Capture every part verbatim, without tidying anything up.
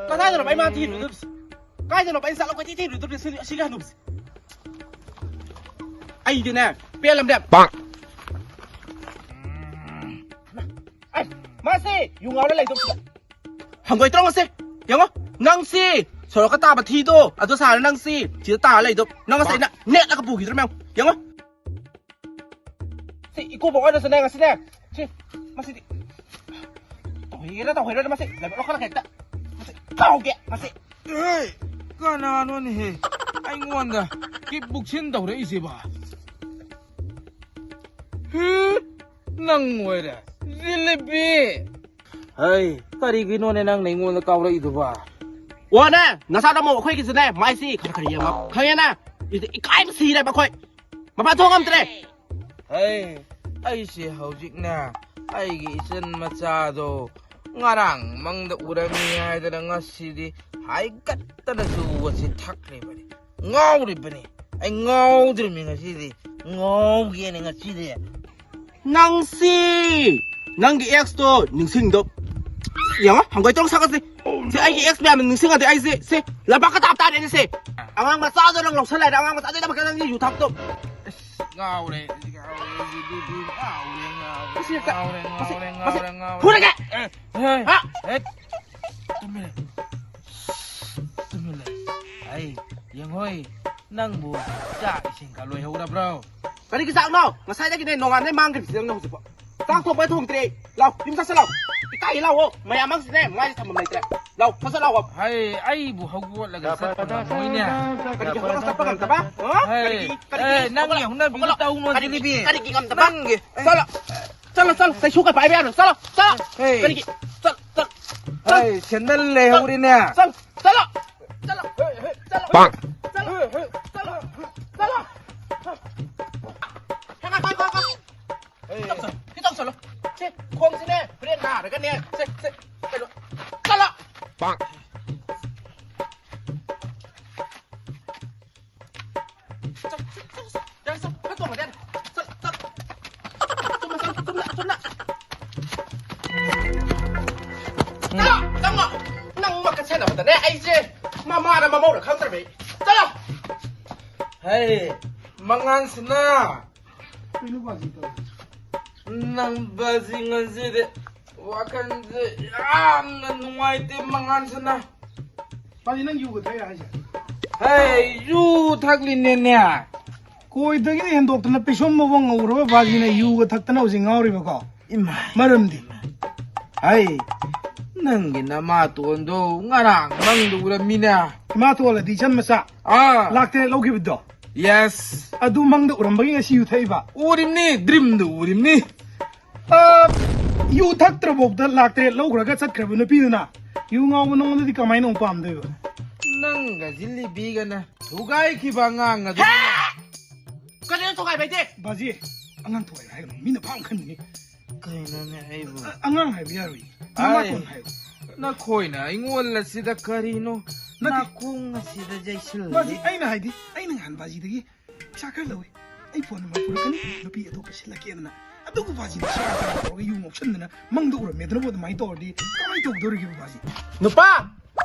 ꯀꯗꯥꯏꯗꯅꯣ ꯑꯩ ꯃꯥ ꯊꯤꯔꯨꯗꯣꯏꯕꯁꯦ? ꯀꯥꯏꯗꯅꯣ ꯑꯩ ꯆꯠꯂꯣ ꯀꯣꯏꯊꯤ ꯊꯤꯔꯨꯗꯣꯏꯕꯁꯦ ꯁꯤ, ꯁꯤꯒꯤ ꯍꯅꯨꯕꯁꯦ? ꯑꯩꯗꯤꯅꯦ, ꯄꯦꯜꯂꯝꯅꯦ꯫ ꯄꯥꯛ! ꯑꯩ, ꯃꯥꯁꯦ ꯌꯨ ꯉꯥꯎꯔ ꯂꯩꯗꯧꯁꯤꯗ꯫ ꯍꯪꯒꯣꯏꯇ꯭ꯔꯣ ꯃꯁꯦ? ꯌꯦꯡꯉꯣ, ꯅꯪꯁꯤ ꯁꯣꯔꯣꯛꯀ ꯇꯥꯕ ꯊꯤꯗꯣ ꯑꯗꯨ ꯁꯥꯔ ꯅꯪꯁꯤ ꯁꯤꯗ ꯇꯥꯔ ꯂꯩꯗꯣ꯫ ꯅꯪ ꯉꯁꯥꯏ ꯑꯩꯅ ꯅꯦꯠꯂꯒ ꯄꯨꯈꯤꯗ꯭ꯔꯣ ꯃꯌꯥꯝ? ꯌꯦꯡꯉꯣ꯫ ꯁꯤ ꯏꯀꯨꯕꯣꯛ ꯑꯣꯏꯔꯁꯨꯅꯦ ꯉꯁꯤꯅꯦ꯫ ꯁꯤ, ꯃꯁꯤꯗꯤ ꯇꯧꯍꯩꯔ ꯇꯧꯍꯩꯔꯣꯏꯗ ꯃꯁꯤ꯫ ꯂꯥꯏꯕꯛ ꯂꯧꯈꯠꯂꯒ ꯍꯦꯛꯇ꯫ ꯃꯁꯤ ꯀꯥꯎꯒꯦ, ꯃꯁꯤ꯫ ꯑꯦ, ꯀꯅꯥꯅꯣꯅꯦꯍꯦ? ꯑꯩꯉꯣꯟꯗ ꯀꯤꯛ ꯕꯣꯛꯁꯤꯡ ꯇꯧꯔꯛꯏꯁꯤꯕꯣ? ꯍꯦ, ꯅꯪ ꯑꯣꯏꯔꯦ, ꯖꯤꯂꯤꯕꯤ꯫ ꯍꯩ, ꯀꯔꯤꯒꯤꯅꯣꯅꯦ ꯅꯪꯅ ꯑꯩꯉꯣꯟꯗ ꯀꯥꯎꯔꯛꯏꯗꯨꯕꯣ? ꯑꯣꯅꯦ, ꯅꯆꯥꯗ ꯑꯃꯨꯛ ꯑꯩꯈꯣꯏꯒꯤꯁꯨꯅꯦ, ꯃꯥꯏꯁꯤ ꯈꯔ ꯈꯔ ꯌꯦꯡꯉꯣ꯫ ꯈꯪꯉꯦꯅ? ꯏꯗꯤ ꯏꯀꯥꯏꯕ ꯁꯤꯔꯦꯕ ꯑꯩꯈꯣꯏ꯫ ꯃꯄꯥꯟ ꯊꯣꯛ ꯉꯝꯗ꯭ꯔꯦ꯫ ꯍꯩ, ꯑꯩꯁꯦ ꯍꯧꯖꯤꯛꯅꯦ, ꯑꯩꯒꯤ ꯏꯆꯟ ꯃꯆꯥꯗꯣ ꯉꯔꯥꯡ ꯃꯪꯗ ꯎꯔꯝꯃꯤ ꯍꯥꯏꯗꯅ ꯉꯁꯤꯗꯤ ꯍꯥꯏꯒꯠꯇꯅ ꯖꯨ ꯑꯁꯤ ꯊꯛꯂꯤꯕꯅꯤ꯫ ꯉꯥꯎꯔꯤꯕꯅꯤ꯫ ꯑꯩ ꯉꯥꯎꯗ꯭ꯔꯤꯕꯅꯤ ꯉꯁꯤꯗꯤ꯫ ꯉꯥꯎꯒꯦꯅꯦ ꯉꯁꯤꯗꯤ꯫ ꯅꯪꯁꯤ ꯅꯪꯒꯤ ꯑꯦꯛꯁꯇꯣ ꯅꯤꯡꯁꯤꯡꯗꯣ꯫ ꯌꯦꯡꯉꯣ, ꯍꯪꯒꯣꯏꯇ꯭ꯔꯣ ꯁꯥꯒꯠꯁꯦ꯫ ꯁꯤ ꯑꯩꯒꯤ ꯑꯦꯛꯁ ꯃꯌꯥꯝꯅ ꯅꯤꯡꯁꯤꯡꯉꯗꯤ ꯑꯩꯁꯦ, ꯁꯤ ꯂꯝꯄꯥꯛꯀ ꯇꯥꯞ ꯇꯥꯔꯦꯅꯦ ꯁꯦ꯫ ꯑꯉꯥꯡ ꯃꯆꯥꯗꯣ ꯅꯪ ꯂꯧꯁꯜꯂꯦ, ꯑꯉꯥꯡ ꯃꯆꯥꯗꯨꯒꯤꯗꯃꯛꯇ ꯅꯪꯒꯤ ꯌꯨ ꯊꯥꯛꯇꯣ꯫ ꯑꯁ, ꯉꯥꯎꯔꯦ, ꯉꯥꯎꯔꯦ, ꯉꯥꯎꯔꯦ, ꯉꯥꯎꯔꯦ, ꯃꯁꯤ ꯍꯦꯛꯇ, ꯉꯥꯎꯔꯦ, ꯃꯁꯤ, ꯉꯥꯎꯔꯦ, ꯃꯁꯤ, ꯉꯥꯎꯔꯦ, ꯉꯥꯎꯔꯦ꯫ ꯐꯨꯔꯒꯦ! ꯑꯦ, ꯍꯦ, ꯍꯥ? ꯍꯦ, ꯇꯨꯃꯤꯟ ꯂꯩ꯫ ꯇꯨꯃꯤꯟ ꯂꯩ꯫ ꯑꯩ, ꯌꯦꯡꯍꯣꯏ, ꯅꯪꯕꯨ ꯆꯥꯛ ꯏꯁꯤꯡꯒ ꯂꯣꯏꯍꯧꯔꯕ꯭ꯔꯣ? ꯀꯔꯤꯒꯤ ꯆꯥꯛꯅꯣ? ꯉꯁꯥꯏꯗꯒꯤꯅꯦ ꯅꯣꯡꯉꯥꯟꯕꯗꯩ ꯃꯥꯡꯈ꯭ꯔꯤꯕꯁꯤ ꯅꯪꯅ ꯍꯧꯖꯤꯛꯐꯥꯎ꯫ ꯆꯥꯛ ꯊꯣꯡꯕ ꯊꯣꯡꯗ꯭ꯔꯤ꯫ ꯂꯥꯎ, ꯌꯨꯝ ꯆꯠꯁꯤ ꯂꯥꯎ꯫ ꯏꯀꯥꯏ ꯂꯥꯎꯑꯣ꯫ ꯃꯌꯥꯝ ꯃꯥꯡꯁꯤꯅꯦ, ꯃꯥꯏꯁꯦ ꯊꯝꯐꯝ ꯂꯩꯇ꯭ꯔꯦ꯫ ꯂꯥꯎ, ꯐꯠ ꯐꯠ ꯂꯥꯎꯑꯣ꯫ ꯍꯩ, ꯑꯩꯕꯨ ꯍꯧꯒꯠꯂꯒ ꯆꯠꯄ ꯉꯝꯃꯣꯏꯅꯦ꯫ ꯀꯔꯤꯒꯤ ꯍꯧꯒꯠꯂꯒ ꯆꯠꯄ ꯉꯝꯗꯕ? ꯍꯥ? ꯍꯩ, ꯀꯔꯤꯒꯤ? ꯑꯦ, ꯅꯪꯒꯤ ꯍꯧꯒꯠꯂꯣ, ꯍꯧꯅꯕꯤꯗꯨ ꯍꯧꯒꯠꯂꯣ꯫ ꯇꯧꯅꯣ, ꯀꯔꯤꯒꯤ? ꯖꯤꯂꯤꯕꯤ꯫ ꯀꯔꯤꯒꯤ ꯉꯝꯗꯕ? ꯅꯪꯒꯤ꯫ ꯆꯠꯂꯣ, ꯆꯠꯂꯣ, ꯆꯠꯂꯣ, ꯀꯩꯁꯨ ꯀꯩ ꯄꯥꯏꯕ ꯌꯥꯔꯣꯏ꯫ ꯆꯠꯂꯣ, ꯆꯠꯂꯣ꯫ ꯍꯩ꯫ ꯀꯔꯤꯒꯤ? ꯆꯠ-, ꯆꯠ-, ꯆꯠ-, ꯍꯩ, ꯁꯦꯟꯗꯜ ꯂꯩꯍꯧꯔꯤꯅꯦ꯫ ꯆꯠ-, ꯆꯠꯂꯣ꯫ ꯆꯠꯂꯣ꯫ ꯍꯦ, ꯍꯦ, ꯆꯠꯂꯣ꯫ ꯄꯥꯛ꯫ ꯆꯠꯂꯣ, ꯍꯦ, ꯍꯦ, ꯆꯠꯂꯣ꯫ ꯆꯠꯂꯣ꯫ ꯍꯦ, ꯍꯦ, ꯆꯠꯂꯣ꯫ ꯍꯦ꯫ ꯈꯤꯇꯪ ꯆꯠꯂꯣ, ꯈꯤꯇꯪ ꯆꯠꯂꯣ꯫ ꯁꯦ, ꯈꯣꯡꯁꯤꯅꯦ, ꯍꯣꯔꯦꯟ ꯅꯥꯔꯒꯅꯦ꯫ ꯁꯦ, ꯁꯦ, ꯀꯩꯅꯣ꯫ ꯆꯠꯂꯣ꯫ ꯄꯥꯛ꯫ ꯆꯠ-, ꯆꯠ-, ꯆꯠ-, ꯌꯥꯔꯦ, ꯆꯠ-, ꯈꯔ ꯇꯣꯡꯉꯗꯤ ꯌꯥꯔꯦ꯫ ꯆꯠ-, ꯆꯠ-, ꯆꯨꯝꯅ ꯆꯪ-, ꯆꯨꯝꯅ, ꯆꯨꯝꯅ꯫ ꯆꯠꯂꯣ, ꯆꯪꯉꯣ꯫ ꯇꯕꯗꯅꯦ ꯑꯩꯁꯦ ꯃꯃꯥꯅ ꯃꯃꯧꯅ ꯈꯪꯗ꯭ꯔꯕ ꯑꯩ꯫ ꯆꯠꯂꯣ꯫ ꯍꯩ, ꯃꯉꯥꯟꯁꯤꯅ꯫ ꯀꯩꯅꯣ ꯕꯥꯖꯤ ꯇꯧꯔꯤꯁꯦ? ꯅꯪ ꯕꯥꯖꯤ ꯉꯁꯤꯗꯤ ꯋꯥꯈꯜꯁꯦ ꯌꯥꯝꯅ ꯅꯨꯡꯉꯥꯏꯇꯦ, ꯃꯉꯥꯟꯁꯤꯅ꯫ ꯕꯥꯖꯤ, ꯅꯪ ꯌꯨꯒ ꯊꯛꯏꯔꯥ ꯍꯥꯏꯁꯦ? ꯍꯩ, ꯌꯨ ꯊꯛꯂꯤꯅꯦꯅꯦ꯫ ꯀꯣꯏꯗꯒꯤꯗꯤ ꯍꯦꯟꯗꯣꯛꯇꯅ ꯄꯤꯁꯨꯝ ꯃꯑꯣꯡ ꯉꯧꯔꯕ ꯕꯥꯖꯤꯅ ꯌꯨꯒ ꯊꯛꯇꯅ ꯍꯧꯖꯤꯛ ꯉꯥꯎꯔꯤꯕꯀꯣ? ꯏꯃꯥ꯫ ꯃꯔꯝꯗꯤ? ꯍꯩ, ꯅꯪꯒꯤ ꯅꯃꯥꯇꯣꯟꯗꯣ ꯉꯔꯥꯡ ꯃꯪꯗ ꯎꯔꯝꯃꯤꯅꯦ꯫ ꯏꯃꯥꯇꯣꯜ ꯑꯗꯤ ꯏꯆꯟ ꯃꯆꯥ? ꯑꯥ꯫ ꯂꯥꯛ ꯇꯔꯦꯠ ꯂꯧꯈꯤꯕꯗꯣ? Yes꯫ ꯑꯗꯨ ꯃꯪꯗ ꯎꯔꯝꯕꯒꯤ ꯉꯁꯤ ꯌꯨ ꯊꯛꯏꯕ? ꯎꯔꯤꯝꯅꯤ, dreamꯗ ꯎꯔꯤꯝꯅꯤ꯫ ꯑ, ꯌꯨ ꯊꯛꯇ꯭ꯔꯐꯥꯎꯗ ꯂꯥꯛ ꯇꯔꯦꯠ ꯂꯧꯈ꯭ꯔꯒ ꯆꯠꯈ꯭ꯔꯕ ꯅꯨꯄꯤꯗꯨꯅ ꯌꯨ ꯉꯥꯎꯕ ꯅꯉꯣꯟꯗꯗꯤ ꯀꯃꯥꯏꯅ ꯑꯃꯨꯛ ꯄꯥꯝꯗꯣꯏꯕ? ꯅꯪꯒ ꯖꯤꯂꯤꯕꯤꯒꯅ ꯊꯨꯒꯥꯏꯈꯤꯕ ꯑꯉꯥꯡ ꯑꯗꯨ꯫ ꯀꯔꯤꯅꯣ ꯊꯨꯒꯥꯏꯕ ꯍꯥꯏꯗꯤ? ꯕꯥꯖꯤ, ꯑꯉꯥꯡ ꯊꯨꯒꯥꯏꯕ ꯍꯥꯏꯒꯅꯨ, ꯃꯤꯅ ꯐꯥꯎ ꯈꯟꯒꯅꯤ꯫ ꯀꯩꯅꯣꯅꯦ ꯑꯩꯕꯨ? ꯑ-, ꯑꯉꯥꯡ ꯍꯥꯏꯕ ꯌꯥꯔꯣꯏ꯫ ꯅꯃꯥꯇꯣꯟ ꯍꯥꯏꯌꯨ꯫ ꯅꯈꯣꯏꯅ ꯑꯩꯉꯣꯟꯗꯁꯤꯗ ꯀꯔꯤꯅꯣ? ꯅꯠꯇꯦ꯫ ꯅꯥꯀꯣꯡ ꯑꯁꯤꯗ ꯌꯩꯁꯤꯜꯂꯤ꯫ ꯕꯥꯖꯤ, ꯑꯩꯅ ꯍꯥꯏꯗꯤ, ꯑꯩꯅ ꯉꯍꯥꯟ ꯕꯥꯖꯤꯗꯒꯤ ꯄꯩꯁꯥ ꯈꯔ ꯂꯧꯏ꯫ ꯑꯩ ꯐꯣꯟ ꯅꯝꯕꯔ ꯄꯨꯔꯛꯀꯅꯤ, ꯅꯨꯄꯤ ꯑꯇꯣꯞꯄ ꯁꯤꯜꯂꯛꯀꯦꯗꯅ꯫ ꯑꯗꯨꯒ ꯕꯥꯖꯤꯅ ꯁꯦꯔꯥꯟ ꯇꯨꯔꯥꯟ ꯇꯧꯔꯒ ꯌꯨ ꯉꯥꯎꯁꯟꯗꯅ ꯃꯪꯗ ꯎꯔꯝꯃꯦꯗꯅꯕꯨ ꯑꯗꯨꯃꯥꯏꯅ ꯇꯧꯔꯗꯤ ꯀꯃꯥꯏꯅ ꯇꯧꯗꯣꯔꯤꯒꯦꯕ ꯕꯥꯖꯤ? ꯅꯨꯄꯥ!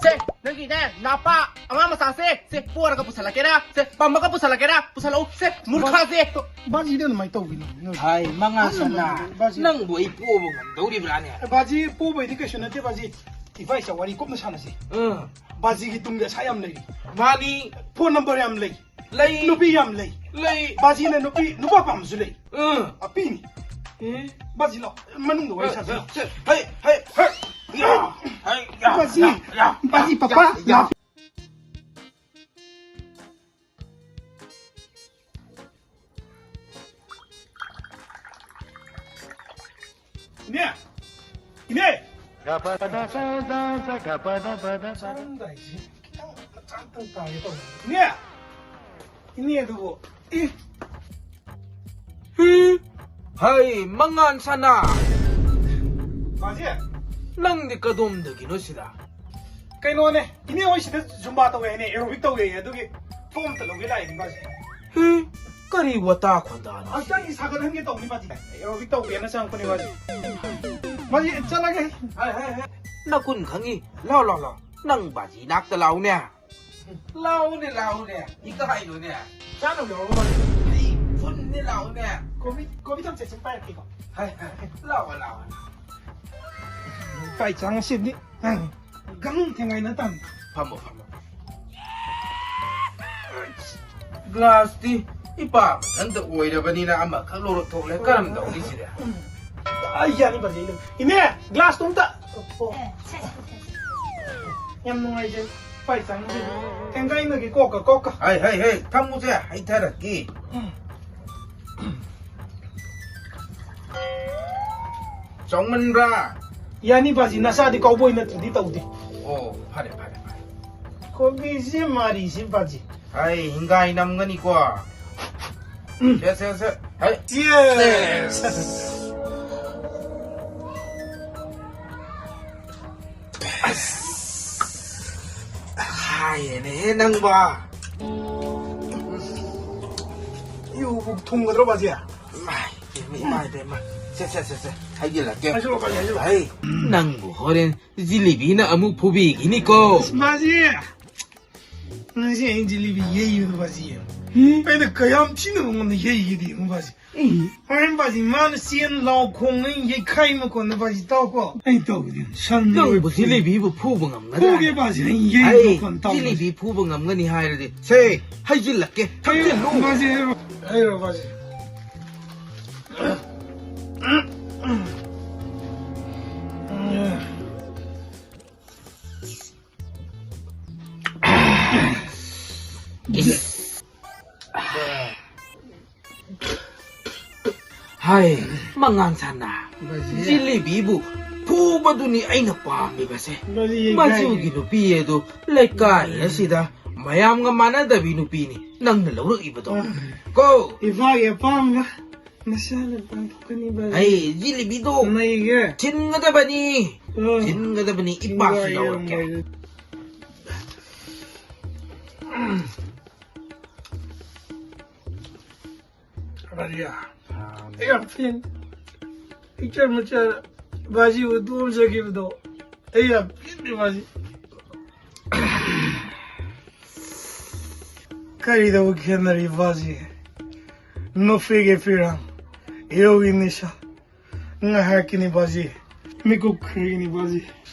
ꯁꯦ, ꯅꯪꯒꯤꯅꯦ, ꯅꯄꯥ ꯑꯉꯥꯡ ꯃꯆꯥꯁꯦ, ꯁꯦ, ꯄꯣꯔꯒ ꯄꯨꯁꯜꯂꯛꯀꯦꯔꯥ, ꯁꯦ, ꯄꯝꯃꯒ ꯄꯨꯁꯜꯂꯛꯀꯦꯔꯥ, ꯄꯨꯁꯜꯂꯛꯎ, ꯁꯦ, ꯃꯨꯔꯈꯥꯁꯦ꯫ ꯕꯥꯖꯤꯗ ꯑꯗꯨꯃꯥꯏꯅ ꯇꯧꯕꯤꯅꯣ, ꯃꯤꯑꯣꯏ꯫ ꯍꯥꯏ, ꯃꯉꯥ ꯑꯍꯜ ꯁꯅꯥ, ꯂꯃꯟ, ꯕꯥꯖꯤ꯫ ꯅꯪꯕꯨ ꯑꯩ ꯄꯣꯕ ꯉꯝꯗꯧꯔꯤꯕ꯭ꯔꯥꯅꯦ? ꯑꯦ, ꯕꯥꯖꯤ, ꯄꯣꯕꯩꯗꯤ ꯀꯩꯁꯨ ꯅꯠꯇꯦ, ꯕꯥꯖꯤ꯫ ꯏꯕꯥꯏ ꯏꯆꯥ ꯋꯥꯔꯤ ꯀꯨꯞꯅ ꯁꯥꯟꯅꯁꯤ꯫ ꯎꯝ꯫ ꯕꯥꯖꯤꯒꯤ ꯇꯨꯡꯗ ꯑꯁꯥ ꯌꯥꯝ ꯂꯩꯔꯤ꯫ ꯃꯥꯅꯤ꯫ ꯐꯣꯟ ꯅꯝꯕꯔ ꯌꯥꯝ ꯂꯩ꯫ ꯂꯩ꯫ ꯅꯨꯄꯤ ꯌꯥꯝ ꯂꯩ꯫ ꯂꯩ꯫ ꯕꯥꯖꯤꯅ ꯅꯨꯄꯤ, ꯅꯨꯄꯥ ꯄꯥꯝꯕꯁꯨ ꯂꯩ꯫ ꯎꯝ꯫ ꯑꯄꯤꯅꯤ꯫ ꯎꯝ꯫ ꯕꯥꯖꯤ ꯂꯥꯎ, ꯃꯅꯨꯡꯗ ꯋꯥꯔꯤ ꯁꯥꯁꯤ ꯂꯥꯎ꯫ ꯍꯩ, ꯍꯩ, ꯍꯩ꯫ ꯕꯥꯖꯤ, ꯌꯥ, ꯌꯥ, ꯕꯥꯖꯤ, ꯌꯥ, ꯄꯄꯥ, ꯌꯥ꯫ ꯂꯥꯎ꯫ ꯏꯅꯦ! ꯏꯅꯦ! ꯆꯥꯔꯝꯗꯥꯏꯁꯤ ꯈꯤꯇꯪ ꯃꯆꯥ ꯑꯝꯇꯪ ꯇꯥꯒꯦ ꯇꯧꯕꯅꯤ꯫ ꯏꯅꯦ! ꯏꯅꯦ ꯑꯗꯨꯕꯨ, ꯏ! ꯍꯤ! ꯍꯩ, ꯃꯉꯥꯟ ꯁꯅꯥ! ꯕꯥꯖꯤ! ꯅꯪꯗꯤ ꯀꯗꯣꯝꯗꯒꯤꯅꯣ ꯁꯤꯗ? ꯀꯩꯅꯣꯅꯦ, ꯏꯅꯦ ꯍꯣꯏ ꯁꯤꯗ ꯖꯨꯝꯕꯥ ꯇꯧꯋꯦ ꯍꯥꯏꯅꯦ, ꯑꯦꯔꯣꯕꯤꯛ ꯇꯧꯋꯦ, ꯑꯗꯨꯒꯤ ꯐꯣꯝ ꯑꯝꯇ ꯂꯧꯒꯦ ꯂꯥꯛꯏꯅꯦ ꯕꯥꯖꯤ꯫ ꯍꯤ, ꯀꯔꯤ ꯋꯥꯇꯥ ꯈꯣꯟꯗꯥꯅꯣ? ꯍꯛꯆꯥꯡꯒꯤ ꯁꯥꯒꯠꯍꯟꯒꯦ ꯇꯧꯕꯅꯤ ꯕꯥꯖꯤ꯫ ꯑꯦꯔꯣꯕꯤꯛ ꯇꯧꯒꯦꯅ ꯆꯪꯉꯛꯄꯅꯤ ꯕꯥꯖꯤ꯫ ꯕꯥꯖꯤ, ꯆꯠꯂꯒꯦ꯫ ꯍꯥꯏ, ꯍꯥꯏ, ꯍꯥꯏ꯫ ꯅꯀꯨꯟ ꯈꯪꯉꯤ꯫ ꯂꯥꯎ, ꯂꯥꯎ, ꯂꯥꯎ꯫ ꯅꯪ ꯕꯥꯖꯤ ꯅꯥꯛꯇ ꯂꯥꯛꯎꯅꯦ꯫ ꯂꯥꯛꯎꯅꯦ, ꯂꯥꯛꯎꯅꯦ꯫ ꯏꯀꯥꯏꯅꯨꯅꯦ꯫ ꯆꯥꯅꯕ ꯌꯥꯎꯔꯕ ꯃꯥꯜꯂꯦ꯫ ꯑꯩ ꯐꯨꯟꯅꯦ, ꯂꯥꯛꯎꯅꯦ꯫ ꯀꯣꯕꯤ, ꯀꯣꯕꯤ ꯊꯝꯆꯦꯠꯁꯤ ꯄꯥꯏꯔꯛꯀꯦꯀꯣ꯫ ꯍꯥꯏ, ꯍꯥꯏ, ꯍꯥꯏ꯫ ꯂꯥꯛꯑꯣ, ꯂꯥꯛꯑꯣ꯫ ꯄꯥꯏ ꯆꯥꯡ ꯉꯁꯤꯗꯤ꯫ ꯒꯝ ꯊꯦꯡꯒꯥꯏꯅ ꯇꯝ꯫ ꯐꯝꯃꯣ, ꯐꯝꯃꯣ꯫ ꯒ꯭ꯂꯥꯁꯇꯤ ꯏꯄꯥ ꯃꯊꯟꯇ ꯑꯣꯏꯔꯕꯅꯤꯅ ꯑꯃꯈꯛ ꯂꯧꯔꯛ ꯊꯣꯛꯂꯦ꯫ ꯀꯔꯝ ꯇꯧꯅꯤ ꯁꯤꯗꯤ? ꯑꯩ ꯌꯥꯅꯤ, ꯕꯥꯖꯤ꯫ ꯏꯅꯦ, ꯒ꯭ꯂꯥꯁꯇꯣ ꯑꯝꯇ꯫ ꯑꯦ, ꯁꯦ, ꯁꯦ, ꯁꯦ, ꯁꯦ꯫ ꯌꯥꯝ ꯅꯨꯡꯉꯥꯏꯖꯩ꯫ ꯄꯥꯏ ꯆꯥꯡꯁꯦ꯫ ꯊꯦꯡꯒꯥꯏꯅꯒꯤ ꯀꯣꯛꯀ ꯀꯣꯛꯀ꯫ ꯍꯩ, ꯍꯩ, ꯍꯩ, ꯊꯝꯃꯨꯁꯦ, ꯍꯩꯊꯔꯛꯀꯤ꯫ ꯆꯥꯎꯃꯟꯕ꯭ꯔꯥ? ꯌꯥꯅꯤ ꯕꯥꯖꯤ, ꯅꯆꯥꯗꯤ ꯀꯥꯎꯕꯣꯏ ꯅꯠꯇ꯭ꯔꯗꯤ ꯇꯧꯗꯦ꯫ ꯑꯣ, ꯐꯔꯦ, ꯐꯔꯦ, ꯐꯔꯦ꯫ ꯀꯣꯕꯤꯁꯦ ꯃꯥꯔꯤꯁꯦ ꯕꯥꯖꯤ꯫ ꯍꯩ, ꯍꯤꯡꯒꯥꯏ ꯅꯝꯒꯅꯤꯀꯣ꯫ ꯎꯝ꯫ ꯁꯦ, ꯁꯦ, ꯁꯦ꯫ ꯍꯩ꯫ ꯌꯦꯁ! ꯍꯥꯏꯔꯦꯅꯦꯍꯦ ꯅꯪꯕꯣ꯫ ꯏꯕꯨ ꯊꯨꯝꯒꯗ꯭ꯔꯣ ꯕꯥꯖꯤ? ꯏꯃꯥꯏ, ꯏꯃꯥꯏ, ꯏꯃꯥꯏ, ꯏꯃꯥꯏ꯫ ꯁꯦ, ꯁꯦ, ꯁꯦ, ꯁꯦ꯫ ꯍꯩꯖꯤꯜꯂꯛꯀꯦ꯫ ꯍꯩꯖꯤꯜꯂꯣ, ꯕꯥꯖꯤ, ꯍꯩꯖꯤꯜꯂꯣ꯫ ꯍꯩ, ꯅꯪꯕꯨ ꯍꯣꯔꯦꯟ ꯖꯤꯂꯤꯕꯤꯅ ꯑꯃꯨꯛ ꯐꯨꯕꯤꯈꯤꯅꯤꯀꯣ꯫ ꯑꯁ, ꯕꯥꯖꯤ! ꯉꯁꯤ ꯑꯩꯅ ꯖꯤꯂꯤꯕꯤ ꯌꯩꯕꯗꯣ ꯕꯥꯖꯤ꯫ ꯍꯨꯝ? ꯑꯩꯅ ꯀꯌꯥꯝ ꯊꯤꯅ ꯃꯉꯣꯟꯗ ꯌꯩꯒꯦꯗꯤ ꯌꯦꯡꯉꯨ ꯕꯥꯖꯤ꯫ ꯎꯝ꯫ ꯍꯣꯔꯦꯟ ꯕꯥꯖꯤ ꯃꯥꯅ ꯆꯦꯟ ꯂꯥꯎ ꯈꯣꯡꯅ ꯌꯩꯈꯥꯏ ꯃꯈꯣꯟꯗꯣ ꯕꯥꯖꯤ ꯇꯥꯎꯀꯣ꯫ ꯑꯩ ꯇꯧꯒꯦ꯫ ꯁꯟ ꯅꯪꯕꯨ ꯖꯤꯂꯤꯕꯤꯕꯨ ꯐꯨꯕ ꯉꯝꯒꯗ꯭ꯔꯥ? ꯐꯨꯒꯦ ꯕꯥꯖꯤ, ꯑꯩ ꯌꯩ ꯑꯩ ꯃꯈꯣꯟ ꯇꯥꯎ ꯕꯥꯖꯤ꯫ ꯖꯤꯂꯤꯕꯤ ꯐꯨꯕ ꯉꯝꯒꯅꯤ ꯍꯥꯏꯔꯗꯤ ꯁꯦ ꯍꯩꯖꯤꯜꯂꯛꯀꯦ꯫ ꯊꯛꯆꯤꯜꯂꯨ꯫ ꯕꯥꯖꯤ, ꯍꯩꯔꯣ, ꯍꯩꯔꯣ ꯕꯥꯖꯤ꯫ ꯏꯁ꯫ ꯍꯥꯏ, ꯃꯉꯥꯡ ꯁꯅꯥ꯫ ꯕꯥꯖꯤ꯫ ꯖꯤꯂꯤꯕꯤꯕꯨ ꯐꯨꯕꯗꯨꯅꯤ ꯑꯩꯅ ꯄꯥꯝꯂꯤꯕꯁꯦ꯫ ꯕꯥꯖꯤ, ꯌꯦꯡꯒꯥꯏ꯫ ꯃꯆꯨꯒꯤ ꯅꯨꯄꯤ ꯑꯗꯨ ꯂꯩꯀꯥꯏ ꯑꯁꯤꯗ ꯃꯌꯥꯝꯒ ꯃꯥꯟꯅꯗꯕꯤ ꯅꯨꯄꯤꯅꯤ ꯅꯪꯅ ꯂꯧꯔꯛꯏꯕꯗꯣ꯫ ꯑ꯫ ꯀꯣ꯫ ꯏꯄꯥꯒꯤ ꯑꯄꯥꯝꯕ ꯅꯁꯥꯅ ꯄꯥꯡꯊꯣꯛꯀꯅꯤ ꯕꯥꯖꯤ꯫ ꯑꯩ ꯖꯤꯂꯤꯕꯤꯗꯣ ꯅꯩꯒꯦ꯫ ꯊꯤꯟꯒꯗꯕꯅꯤ꯫ ꯑ꯫ ꯊꯤꯟꯒꯗꯕꯅꯤ, ꯏꯄꯥꯁꯨ ꯌꯦꯡꯒꯥꯏ, ꯌꯥꯎꯔꯛꯀꯦ꯫ ꯌꯦꯡꯒꯥꯏ꯫ ꯕꯥꯖꯤ, ꯑꯥ꯫ ꯑꯩ ꯌꯥꯝ ꯄꯦꯟꯗꯦ꯫ ꯄꯤꯛꯆꯔ ꯃꯆꯥ ꯕꯥꯖꯤ ꯍꯨꯟꯗꯣꯛꯑꯝ ꯆꯠꯈꯤꯕꯗꯣ ꯑꯩ ꯌꯥꯝ ꯄꯦꯟꯗꯦ ꯕꯥꯖꯤ꯫ ꯀꯔꯤꯗꯕꯨ ꯈꯦꯠꯅꯔꯤ ꯕꯥꯖꯤ? ꯅꯨꯄꯤꯒꯤ ꯐꯤꯔꯥꯡ, ꯌꯨꯒꯤ ꯅꯤꯁꯥ, ꯉꯥꯏꯍꯥꯛꯀꯤꯅꯤ ꯕꯥꯖꯤ, ꯃꯤꯀꯨꯞ ꯈꯔꯒꯤꯅꯤ ꯕꯥꯖꯤ,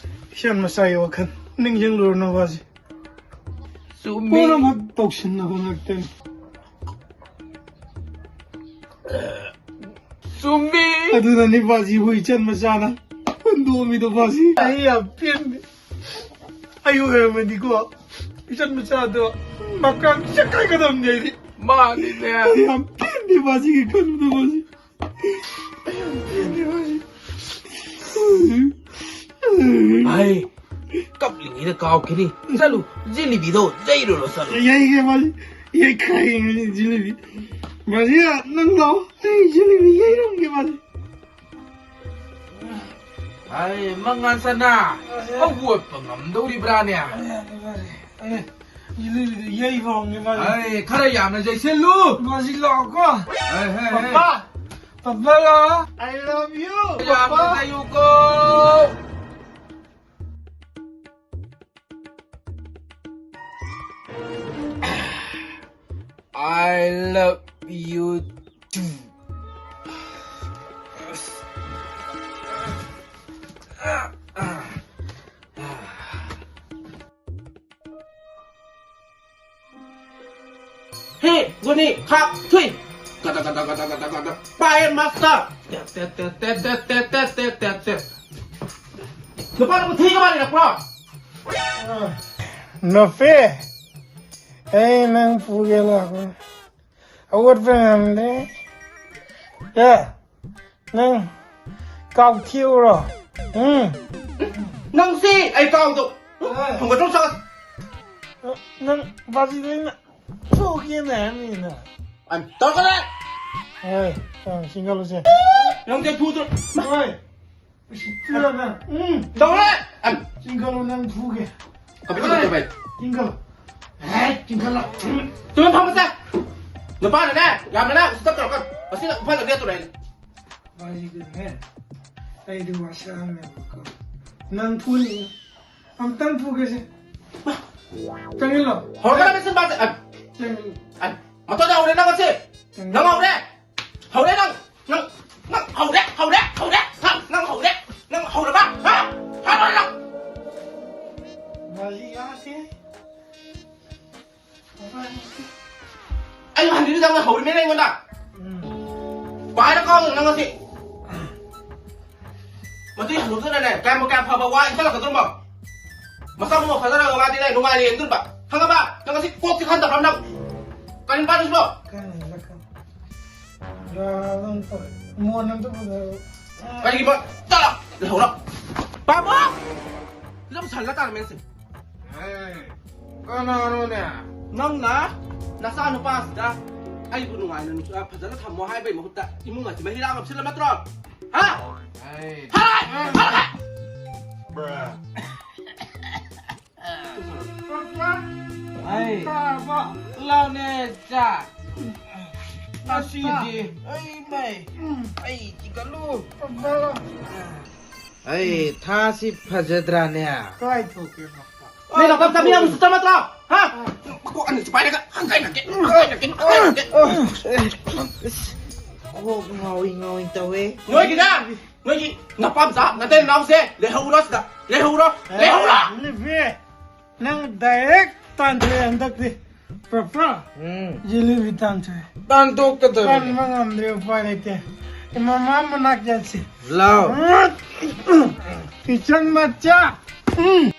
ꯏꯆꯟ ꯃꯆꯥꯒꯤ ꯋꯥꯈꯜ ꯅꯤꯡꯁꯤꯡꯂꯨꯔꯅꯨ ꯕꯥꯖꯤ꯫ ꯆꯨꯝꯃꯤ꯫ ꯄꯨꯝꯅꯃꯛ ꯇꯧꯁꯤꯟꯅꯕ ꯉꯥꯛꯇꯅꯤ꯫ ꯆꯨꯝꯃꯤ꯫ ꯑꯗꯨꯅꯅꯤ ꯕꯥꯖꯤꯕꯨ ꯏꯆꯟ ꯃꯆꯥꯅ ꯍꯨꯟꯗꯣꯛꯑꯝꯃꯤꯗꯣ ꯕꯥꯖꯤ꯫ ꯑꯩ ꯌꯥꯝ ꯄꯦꯟꯗꯦ꯫ ꯑꯩ ꯑꯣꯏꯔꯝꯃꯗꯤꯀꯣ, ꯏꯆꯟ ꯃꯆꯥꯗꯣ ꯃꯀ꯭ꯔꯥꯡ ꯆꯦꯛꯈꯥꯏꯒꯗꯕꯅꯤ ꯑꯩꯗꯤ꯫ ꯃꯥꯅꯤꯅꯦ꯫ ꯑꯩ ꯌꯥꯝ ꯄꯦꯟꯗꯦ ꯕꯥꯖꯤꯒꯤ ꯈꯟꯕꯗꯣ ꯕꯥꯖꯤ꯫ ꯑꯩ ꯌꯥꯝ ꯄꯦꯟꯗꯦ ꯕꯥꯖꯤ꯫ ꯑꯩ ꯀꯞꯂꯤꯉꯩꯗ ꯀꯥꯎꯈꯤꯅꯤ꯫ ꯆꯠꯂꯨ, ꯖꯤꯂꯤꯕꯤꯗꯣ ꯌꯩꯔꯨꯔꯣ ꯆꯠꯂꯨ꯫ ꯌꯩꯒꯦ ꯕꯥꯖꯤ꯫ ꯌꯩꯈꯥꯏꯒꯦ ꯖꯤꯂꯤꯕꯤ꯫ ꯕꯥꯖꯤ, ꯅꯪ ꯂꯥꯛꯑꯣ꯫ ꯑꯩ ꯖꯤꯂꯤꯕꯤ ꯌꯩꯔꯝꯒꯦ ꯕꯥꯖꯤ꯫ ꯑꯩ ꯃꯉꯥꯜ ꯁꯅꯥ, ꯍꯧꯒꯠꯄ ꯉꯝꯗꯧꯔꯤꯕ꯭ꯔꯥꯅꯦ? ꯑꯩ ꯖꯤꯂꯤꯕꯤꯗꯣ ꯌꯩꯕ ꯍꯧꯔꯝꯒꯦ ꯕꯥꯖꯤ꯫ ꯑꯩ ꯈꯔ ꯌꯥꯝꯅ ꯌꯩꯁꯤꯜꯂꯨ꯫ ꯕꯥꯖꯤ ꯂꯥꯛꯑꯣꯀꯣ꯫ ꯑꯩ, ꯑꯩ, ꯑꯩ꯫ ꯄꯄꯥ, ꯄꯄꯥ ꯂꯥꯛꯑꯣ꯫ I love you, ꯌꯥꯝꯅ ꯄꯄꯥ꯫ ꯌꯩꯌꯨꯀꯣ꯫ I love you too. ꯍꯦ, ꯒꯨꯅꯤ, ꯈꯥꯛ, ꯊꯨꯏ꯫ ꯒꯗ, ꯒꯗ, ꯒꯗ, ꯒꯗ, ꯒꯗ꯫ ꯄꯥꯏ, ꯃꯥꯁꯇꯔ꯫ ꯇꯦꯠ, ꯇꯦꯠ, ꯇꯦꯠ꯫ ꯅꯨꯄꯥꯅ ꯃꯊꯤ ꯀꯃꯥꯏꯅ ꯂꯥꯛꯄ꯭ꯔꯣ? ꯅꯨꯄꯤ, ꯑꯩ ꯅꯪ ꯄꯨꯒꯦ ꯂꯥꯛꯄꯅꯦ꯫ ꯍꯧꯒꯠꯄ ꯉꯝꯗꯦ꯫ ꯑꯦ, ꯅꯪ ꯀꯥꯎ ꯊꯤꯎꯔꯣ? ꯎꯝ꯫ ꯅꯪꯁꯤ ꯑꯩ ꯀꯥꯎꯗꯣ꯫ ꯑꯦ꯫ ꯍꯣꯡꯒꯠꯂꯣ ꯆꯠꯂꯣ꯫ ꯅꯪ ꯕꯥꯖꯤꯗꯣ ꯑꯩꯅ ꯐꯨꯒꯦꯅ ꯍꯥꯏꯕꯅꯤꯅ꯫ ꯑꯝ, ꯇꯧꯔꯛꯀꯅꯦ꯫ ꯍꯣꯏ, ꯑ, ꯆꯤꯡꯈꯠꯂꯨꯁꯦ꯫ ꯅꯪꯁꯦ ꯐꯨꯗ꯭ꯔꯣ? ꯍꯣꯏ꯫ ꯎꯁꯤꯠꯇ꯭ꯔꯤꯕ ꯅꯪ꯫ ꯎꯝ꯫ ꯇꯧꯔꯦ꯫ ꯑꯝ꯫ ꯆꯤꯡꯈꯠꯂꯨ, ꯅꯪ ꯐꯨꯒꯦ꯫ ꯀꯃꯥꯏꯅ ꯇꯧꯔꯦ, ꯚꯥꯏ? ꯆꯤꯡꯈꯠꯂꯨ꯫ ꯑꯦ, ꯆꯤꯡꯈꯠꯂꯨ꯫ ꯇꯨꯃꯤꯟ ꯐꯝꯃꯁꯦ꯫ ꯅꯨꯄꯥꯅꯅꯦ, ꯌꯥꯝꯅꯅꯦ ꯎꯁꯤꯠꯇ ꯇꯧꯔꯛꯀꯅꯨ꯫ ꯃꯁꯤꯅ ꯎꯐꯜ ꯂꯝꯕꯤꯗ ꯇꯧꯔꯛꯑꯦ꯫ ꯕꯥꯖꯤꯗꯨꯅꯦ, ꯑꯩꯗꯤ ꯋꯥꯁꯛꯑꯝꯃꯦꯕꯀꯣ꯫ ꯅꯪ ꯐꯨꯅꯤ꯫ ꯑꯝꯇꯪ ꯐꯨꯒꯦꯁꯦ꯫ ꯆꯪꯁꯤꯜꯂꯣ꯫ ꯍꯧꯔꯛꯀꯅꯨ, ꯃꯁꯤ ꯅꯨꯄꯥꯁꯦ꯫ ꯑꯝ꯫ ꯑꯩ ꯃꯇꯣꯟꯗ ꯍꯧꯔꯦ ꯅꯪ ꯉꯁꯤ꯫ ꯅꯪ ꯍꯧꯔꯦ꯫ ꯍꯧꯔꯦ ꯅꯪ꯫ ꯅꯪ, ꯅꯪ ꯍꯧꯔꯦ, ꯍꯧꯔꯦ, ꯍꯧꯔꯦ꯫ ꯍꯥ? ꯅꯪ ꯍꯧꯔꯦ꯫ ꯅꯪ ꯍꯧꯔꯕ? ꯍꯥ? ꯍꯥ, ꯅꯪ, ꯅꯪ꯫ ꯃꯥꯂꯤ ꯌꯥꯗꯦ꯫ ꯑꯩ ꯍꯟꯗꯨꯗꯤ ꯅꯪꯅ ꯍꯧꯔꯤꯃꯦꯅ ꯑꯩꯉꯣꯟꯗ꯫ ꯎꯝ꯫ ꯄꯥꯏꯔ ꯀꯥꯎ ꯅꯪ ꯉꯁꯤ꯫ ꯃꯗꯨꯏ ꯍꯅꯨꯗꯨꯅꯅꯦ, ꯀꯌꯥꯝ, ꯀꯌꯥꯝ ꯐꯕ ꯋꯥ ꯏꯟꯁꯤꯜꯂꯛꯀꯗꯧꯔꯤꯕ? ꯃꯁꯥ ꯃꯎ ꯐꯖꯔꯒ ꯃꯥꯗꯤꯅꯦ, ꯅꯨꯡꯉꯥꯏꯅ ꯌꯦꯡꯗꯣꯔꯤꯕ꯫ ꯈꯪꯉꯕ? ꯅꯪ ꯉꯁꯤ ꯀꯣꯛꯇꯤ ꯈꯟꯗꯕ꯭ꯔꯥ ꯅꯪ? ꯀꯔꯤ ꯄꯥꯗꯣꯏꯁꯤꯕꯣ? ꯀꯥꯏꯅ ꯍꯜꯂꯛꯀꯅꯤ꯫ ꯌꯥ, ꯑꯗꯨꯝ ꯇꯧ-, ꯃꯣꯟ ꯑꯝꯇ ꯄꯨꯊꯔꯛꯑꯣ꯫ ꯀꯔꯤꯒꯤ ꯃꯣꯟ? ꯆꯠꯂꯣ! ꯂꯩꯍꯧꯔꯣ! ꯄꯥꯕꯣ! ꯂꯝ ꯁꯜꯂ ꯇꯥꯔꯝꯃꯦ ꯁꯦ꯫ ꯑꯦ, ꯀꯅꯥꯅꯣꯅꯦ? ꯅꯪꯅ ꯅꯆꯥ ꯅꯨꯄꯥꯁꯤꯗ ꯑꯩꯕꯨ ꯅꯨꯡꯉꯥꯏꯅ ꯅꯨꯡꯁꯤ-, ꯐꯖꯅ ꯊꯝꯃꯣ ꯍꯥꯏꯕꯩ ꯃꯍꯨꯠꯇ ꯏꯃꯨꯡ ꯑꯁꯤ ꯃꯍꯤ ꯂꯥꯡ ꯉꯝꯁꯤꯜꯂ ꯅꯠꯇ꯭ꯔꯣ? ꯍꯥ? ꯑꯩ ꯍꯥꯏ! ꯍꯥꯏ! ꯄꯥꯄꯥ! ꯑꯩ ꯄꯥꯄꯥ! ꯂꯥꯎꯅꯦ ꯆꯥ꯫ ꯉꯁꯤꯗꯤ ꯑꯩ ꯃꯩ, ꯑꯩ ꯆꯤꯛꯀꯜꯂꯨ꯫ ꯄꯥꯄꯥ! ꯑꯩ ꯊꯥꯁꯤ ꯐꯖꯗ꯭ꯔꯥꯅꯦ? ꯀꯥꯏ ꯊꯣꯛꯀꯦ ꯄꯥꯄꯥ? ꯅꯣꯏ ꯂꯧꯐꯝ ꯆꯥꯐꯝ ꯌꯥꯝ ꯎꯁꯤꯠꯇ ꯅꯠꯇ꯭ꯔꯣ? ꯍꯥ? ꯃꯀꯣꯛ ꯑꯅꯤꯁꯤ ꯄꯥꯏꯔꯒ ꯍꯪꯒꯥꯏꯅꯒꯦ, ꯍꯪꯒꯥꯏꯅꯒꯦ, ꯍꯪꯒꯥꯏꯅꯒꯦ꯫ ꯀꯣꯛ ꯉꯥꯎꯏ ꯉꯥꯎꯏ ꯇꯧꯋꯦ꯫ ꯅꯣꯏꯒꯤꯅ ꯅꯣꯏꯒꯤ ꯅꯄꯥꯝꯆꯥ, ꯅꯇꯩ ꯅꯅꯥꯎꯁꯦ ꯂꯩꯍꯧꯔꯣ ꯁꯤꯗ꯫ ꯂꯩꯍꯧꯔꯣ! ꯂꯩꯍꯧꯔꯣ! ꯂꯤꯕꯤ, ꯅꯪ direct ꯇꯥꯟꯊꯣꯛꯑꯦ ꯍꯟꯗꯛꯇꯤ꯫ ꯄ꯭ꯔꯐ, ꯎꯝ꯫ ꯖꯤꯂꯤꯕꯤ ꯇꯥꯟꯊꯣꯛꯑꯦ꯫ ꯇꯥꯟꯊꯣꯛꯀꯗꯕꯅꯤ꯫ ꯀꯟꯕ ꯉꯝꯗ꯭ꯔꯦ, ꯎꯄꯥꯏ ꯂꯩꯇꯦ꯫ ꯏꯃꯥ ꯃꯅꯥꯛ ꯆꯠꯁꯤ꯫ ꯂꯥꯎ꯫ ꯏꯆꯟ ꯃꯆꯥ꯫ ꯎꯝ꯫